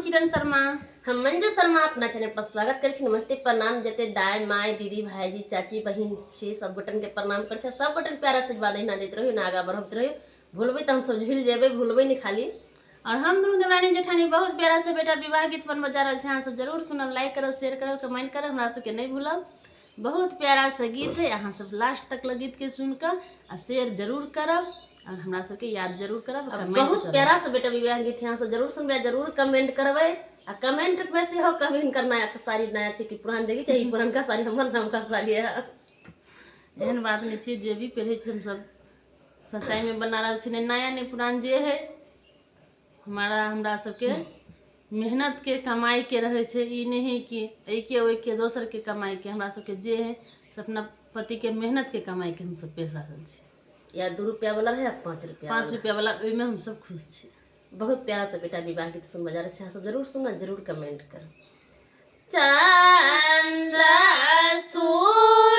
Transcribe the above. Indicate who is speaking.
Speaker 1: किरण शर्मा।
Speaker 2: हम मंजू शर्मा अपना चैनल पर स्वागत करै छी। नमस्ते, प्रणाम। जते दाय my दीदी भाईजी चाची बहिन छी सब गोटन के प्रणाम करै छी। सब गोटन प्यारा आशीर्वाद एहिना दैत रहियो ना आगा बढ़बैत रहियो। भूलबै तऽ हमसब झुलि जेबै, भूलबै नहि खाली।
Speaker 1: और हम दुनू देवरानी जेठानी बहुत प्यारा से बेटा विवाह गीत बनबऽ जा रहल छी। अहाँ सब जरूर सुनब, लाइक करब, शेयर करब, कमेंट करब, हमरा सबके नहि भूलब। बहुत प्यारा से गीत है, अहाँ सब लास्ट तक लग गीत के सुन कऽ आ शेयर जरूर करब और हमरा सबके याद जरूर करब।
Speaker 2: बहुत प्यारा से बेटा विवाह गीत है, अहाँ सब जरूर सुनबै, जरूर कमेंट करबै आ कमेंट में सेहो कहबै हिनकर नया साड़ी नया छै कि पुरान। देखै छै ई पुरनका साड़ी हमर नवका साड़ी है।
Speaker 1: एहन बात नहि छै, जे भी पहिरै छी हमसब सच्चाई में बना रहल छी, नहि नया नहि पुरान, जे है हमारा हमरा सबके मेहनत के कमाई के रहै छै। ई नहि है कि एहिके ओहिके दोसर के कमाई के, हमरा सबके जे है से अपना पति के मेहनत के कमाई के हमसब पहिर रहल छी।
Speaker 2: या 2 रुपया वाला रहै या 5 रुपया,
Speaker 1: 5 रुपया वाला, ओहिमे हमसब खुश छी।
Speaker 2: बहुत प्यारा सा बेटा विवाह गीत सुनबऽ जा रहल छै, अहाँ सब जरूर सुनना, जरूर कमेंट करू। चंद्र सूरज